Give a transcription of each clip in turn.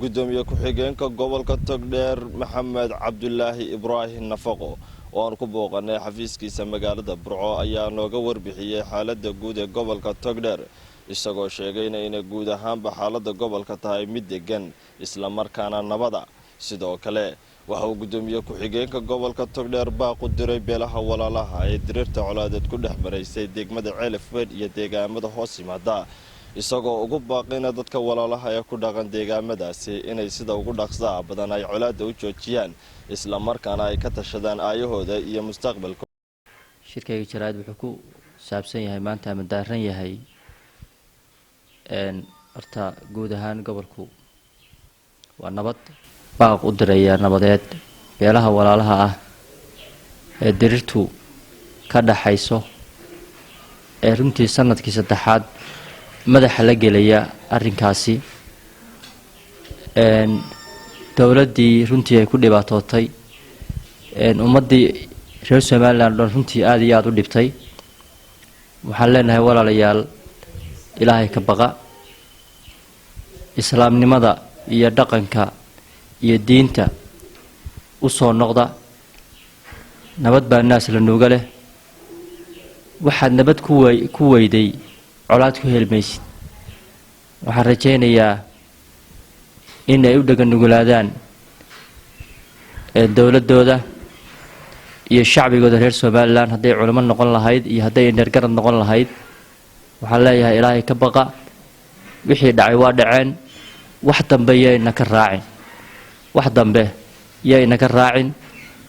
Gudoomiye ku-xigeenka gobolka Togdheer, Maxamed Cabdulaahi Ibraahim Nafaqo, oo aan ku booqanay xafiiskiisa magaalada Burco, ayaa nooga warbixiyey xaalada guud ee gobolka Togdheer, isagoo sheegayna inay guud ahaanba xaalada gobolka tahay mid degan, islamarkaana nabada. Sidoo kale waxa uu gudoomiye ku-xigeenka gobolka Togdheer baaqu diray beelaha walaalaha ee diriirta colaadeed ku dhex maraysay degmada Ceelafweyn iyo deegaamada hoos yimaada, isagoo ugu baaqayna dadka walaalaha ee ku dhaqan deegaamadaasi inay sida ugu dhaqsaha badan ay colaadda u joojiyaan, islamarkaana ay ka tashadaan aayahooda iyo mustaqbalka. Shirkayga jaraa'id wuxuu ku saabsan yahay maanta ama daaran yahay, horta guud ahaan gobolku waa nabad. Baaq u diraya nabadeed beelaha walaalaha ah ee dirirtu ka dhaxayso, ee runtii sanadkii saddexaad madaxa la gelaya arrinkaasi. Dowladdii runtii ay ku dhibaatootay, ummaddii reer Somaliland o dhan runtii aada iyo aada u dhibtay. Waxaan leenahay, walaalayaal, Ilaahay ka baqa, islaamnimada iyo dhaqanka iyo diinta u soo noqda. Nabad baa naas la nuuga leh. Waxaad nabad ku weyday colaad ku helmaysid. Waxaan rajaynayaa in ay u dhaganugulaadaan dowladdooda iyo shacbigooda reer Somaliland, hadday culimo noqon lahayd iyo hadday indheergarad noqon lahayd. Waxaan leeyahay, Ilaahay ka baqa. Wixii dhacay waa dhaceen. Wax dambe yayna ka raacin, wax dambe yayna ka raacin.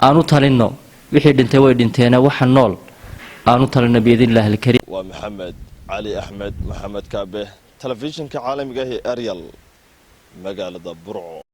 Aan u talinno. Wixii dhintay way dhinteena, waxa nool aan u talinno, biidni Illahi alkariim. Waa Maxamed Cali Axmed, Maxamed Kaabe, telefishinka caalamiga ah ee Ariel, magaalada Burco.